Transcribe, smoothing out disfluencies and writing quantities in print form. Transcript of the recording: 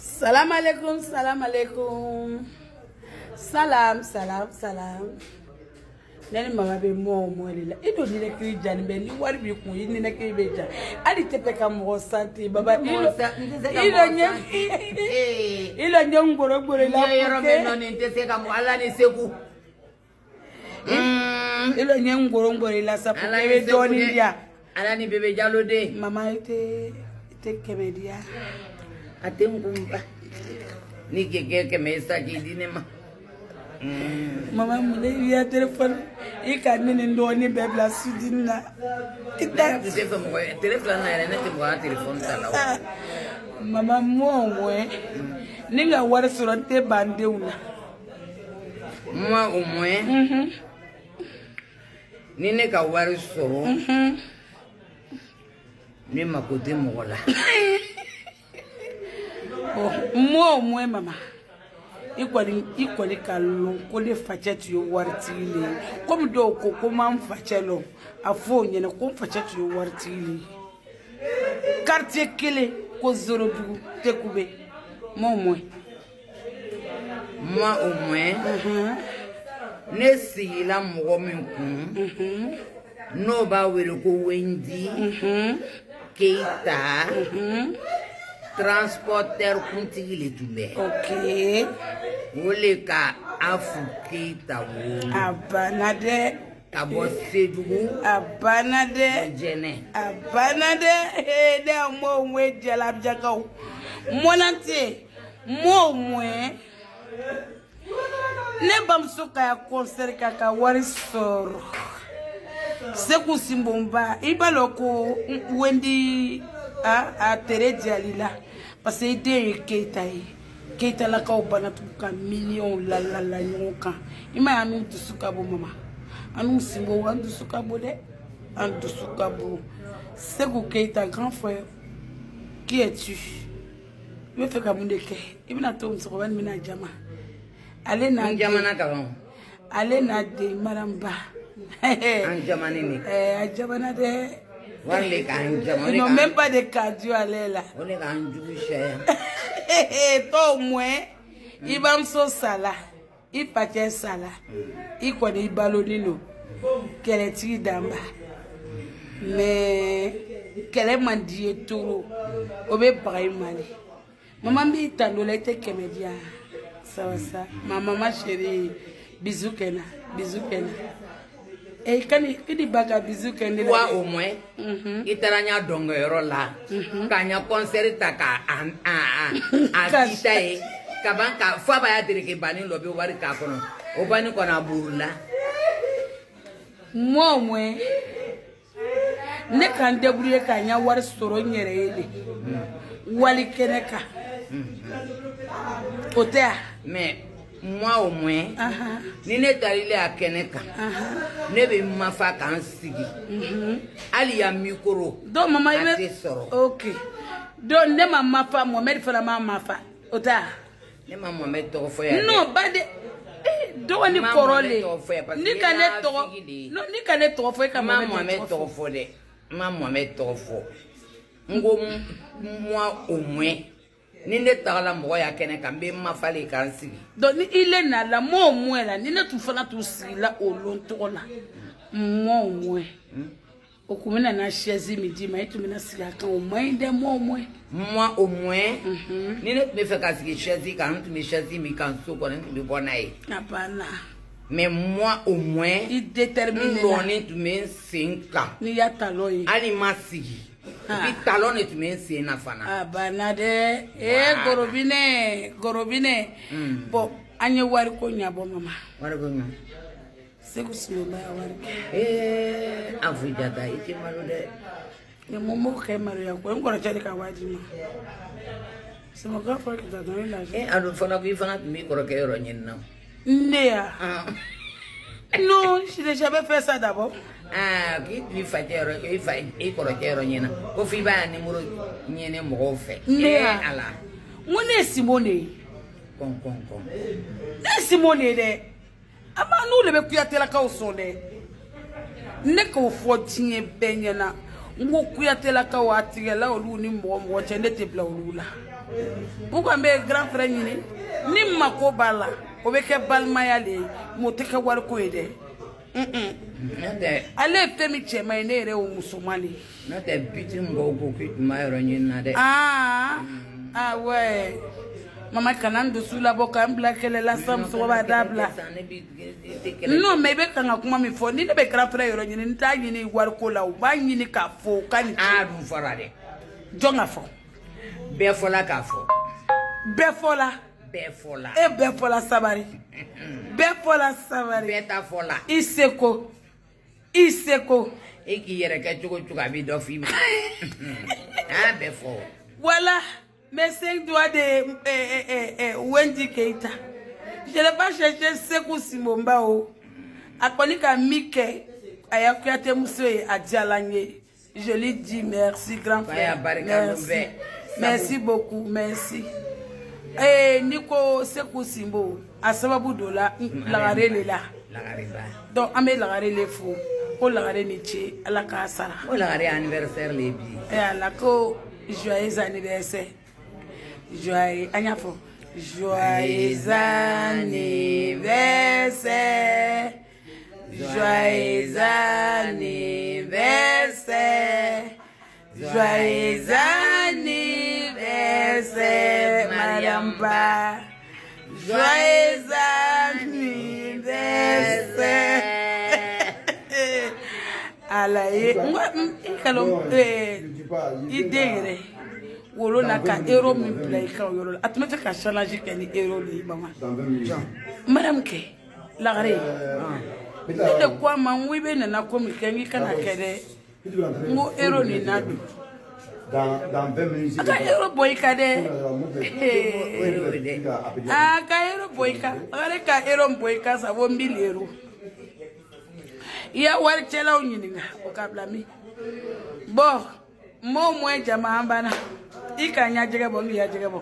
Salam alaikum, salam alaikum. Salam, salam, salam. Ne ni mama bɛ mɔ o mɔ de la. I don ninakili jani bɛ ni wari b'i kun i ninakili bɛ ja. Hali tɛ fɛ ka mɔgɔ santi baba. I la ɲɛ i la ɲɛ ngoro ngoro la. Yɔrɔ bɛ nɔ nin tɛ se ka mɔgɔ Ala ni segu. I la ɲɛ ngoro ngoro la sa pour que i bɛ dɔɔnin di yan. Ala ni bébé Jalo den. Mama i tɛ 100 di yan. A tɛ n kun ba. Ni kɛkɛ 100 ye sa k'i di ne ma. Mama mun ne y'i ya téléphone i ka ne ni n dɔgɔnin bɛɛ bila sudini na. I Ne tɛ. tun tɛ fɛ mɔgɔ ye télé filanan yɛrɛ ne tɛ mɔgɔ ka téléphone ta la o. Mama moi au moins ni n ka wari sɔrɔ n tɛ ban denw na. Moi au moins ni ne ka wari sɔrɔ ne mako tɛ mɔgɔ la. Bon, moi au moins mama i kɔni ka lɔn ko ne facɛ tun ye waritigi le ye komi dɔw ko ko m'an facɛ lɔn a fɔ o ɲɛna ko n facɛ tun ye waritigi le ye quartier kelen ko Zorodugu Tekube, moi au moins. Moi au moins ne sigila mɔgɔ min kun n'o b'a wele ko Wendi Keita transporteur kuntigi le tun bɛ. O le ka Afu Keita wolo. A banna dɛ. Ka bɔ Sedugu. A banna dɛ. Jɛnɛ. A banna dɛ. Ee, ne y'a mɔ au moins jalabijakaw mɔnante moi au moins ne bamuso ka ya concert ka wari sɔrɔ Seku Sinbonba i b'a lɔn ko Wendi a tere diyali la parce que i den ye Keyita ye Keyitalakaw banna tugun ka miliyɔnw lalala ɲɔgɔn kan i ma ye an n'u dusu ka bon mama an n'u sinbo an dusu ka bon dɛ an dusu ka bon. Seku Keyita, grand frère, qui es-tu? I bɛ fɛ ka mun de kɛ? I bɛna to musokɔrɔba nin bɛna jama ale n'a An jamana ka ban. Ale n'a den maramba. An jamana ne. A jamana dɛ. Wari le k'an jama. Ils n'ont même pas de cardio ale la. O de k'an jugu sɛya. Toi au moins i bamuso sala i facɛ sala i kɔni i balolen don kɛlɛtigi danba mais kɛlɛ man di ye toro o bɛ baga i ma de. Mama n b'i tando la i tɛ 100 di yan sawa sa ma mama chérie bisou kɛ na bisou kɛ na eh kani kani ba ka bisou kɛ ne la. Toi au moins i taara n ya dɔnkɛyɔrɔ la ka n ya concert ta ka a kita ye ka ban ka fo a b'a ya dereke banni dɔ bɛ wari k'a kɔnɔ o banni kɔnɔ a burula. Moi au moins ne ka n débrouiller ka n ya wari sɔrɔ n yɛrɛ ye de wali kɛnɛ kan o tɛ yan. Mais moi au moins ni ne taara ile a kɛnɛ kan ne bɛ mafa k'an sigi hali ya micro Donc mama i a bɛ tɛ sɔrɔ. Ok, donc ne ma mafa Mohamed fana ma mafa o tɛ yan. Ne ma Mohamed tɔgɔ fɔ yan dɛ. Non ba de dɔgɔni Ma kɔrɔ Mohamed le tɔgɔ fɔ yan parce que ni ka ne tɔgɔ nafigi de ye. Non ni ka ne tɔgɔ fɔ i ka n ma Mohamed Mohamed tɔgɔ tɔgɔ fɔ. fɔ dɛ, n ma Mohamed tɔgɔ fɔ. N ko moi au moins ni ne tagala mɔgɔ ya kɛnɛ kan n bɛ mafa le k'an sigi. Donc ni ile na la moi au moins la ni ne tun fana tun sigila o lon tɔgɔ la moi au moins o kun bɛna na chaise min d'i ma e tun bɛna sigi a kan o man ɲi dɛ moi au moins. Moi au moins ni ne tun bɛ fɛ ka sigi chaise kan n tun bɛ chaise min kan so kɔnɔ n tun bɛ bɔ n'a ye. A banna. Mais moi au moins i n déterminé la lɔni tun bɛ n sen kan. N'i y'a talon ye. Hali n ma sigi et puis talon de tun bɛ n sen na fana. A banna dɛ ee gorobinɛ gorobinɛ bon an ye wari ko ɲabɔ mama. Wari ko ɲɔ. Segu Sinbonba ya wari kɛ. Ee Afu Jata i tɛ malo dɛ. Ni mun m'o kɛ maloya ko n kɔrɔcɛ de ka wari di ma. C'est mon grand frère qui t'a donné l'argent. Ee a dun fana ko i fana tun b'i kɔrɔkɛ yɔrɔ ɲini na. Ne ya. Non, je n'ai jamais fait ça d'abord. Aa k'i tun b'i facɛ yɔrɔ i fa i kɔrɔkɛ yɔrɔ ɲini ko f'i b'a numéro ɲini mɔgɔw fɛ. Ne Ee ya. Ala. N ko ne ye Simon de ye. Kɔn kɔn kɔn. Ne ye Simon de ye dɛ. A ma n'u de bɛ Kuyatelakaw sɔn dɛ. Ne k'o fɔ diɲɛ bɛɛ ɲɛna. N ko Kuyatelakaw a tigɛla olu ni mɔgɔ mɔgɔ cɛ ne tɛ bila olu la. Pourquoi n bɛ grand frère ɲini? Ni mako b'a la, o bɛ kɛ balimaya le ye, mais o tɛ kɛ wariko ye dɛ. N'o tɛ Ale ye fɛn min cɛman ye, ne yɛrɛ y'o musoman de ye. N'o tɛ, biti mɔgɔw ko k'i tun b'a yɔrɔ ɲini na dɛ. Ah, ah ouais. Mama, kana n dusu labɔ k'an bila kɛlɛ la sa, musokɔrɔba b'a dabila. Ne bi i tɛ kɛlɛ. Non, mais i bɛ kan ka kuma min fɔ, ni ne bɛ grand frère yɔrɔ ɲini, n t'a ɲini wariko la, u b'a ɲini k'a fɔ u ka nin. Aa, dun fɔra dɛ. Jɔn ka fɔ? Bɛɛ fɔla k'a fɔ. Bɛɛ fɔla. Bɛɛ fɔla. E, bɛɛ fɔla, sabari. Bɛɛ fɔla, sabari. Bɛɛ ta fɔla. I seko. I seko. E k'i yɛrɛ kɛ cogo cogo, a b'i dɔ f'i ma. Aa, bɛɛ fɔ. Voilà mes cinq doigts de Wendy Keita. Je n'ai pas cherché Sekou Simbomba o. A kɔni ka min kɛ, a y'a Kuyate muso ye, a diyala n ye. Je lui dis merci, grand Baya frère. barika Merci. bɛɛ. Merci beaucoup, merci. Eh, n'i ko Sekou Simbo, a sababu dɔ la, lagare le la. Lagareba. Donc an bɛ lagare le fo. Ko lagare ni ce, Ala k'a sara. O lagare anniversaire le bi. Eh Ala, ko joyeux anniversaire. Joyeux, an y'a fɔ. Joyeux anniversaire. Joyeux anniversaire. Joyeux anniversaire, Mariam Ba. Joyeux anniversaire. Ala ye, n ko i kalo i den yɛrɛ wolo na ka euro min bila i kan o yɔrɔ la, a tun bɛ fɛ ka challenge kɛ ni euro de ye, mama. Mariam kɛ lagare, ne de ko a ma, n ko i bɛ nana ko min kɛ, n k'i kana kɛ dɛ, n ko euro nin na don. Dans 20 minutes. A ka euro bɔ i kan dɛ. A ka euro bɔ i kan, lagare ka euro bɔ i kan, ça vaut 1000 euros. I ya waricɛlaw ɲininka o ka bila min. Bon, m'o moins jama, an banna. I ka ɲajɛgɛ bɔ, n k'i ɲajɛgɛ bɔ.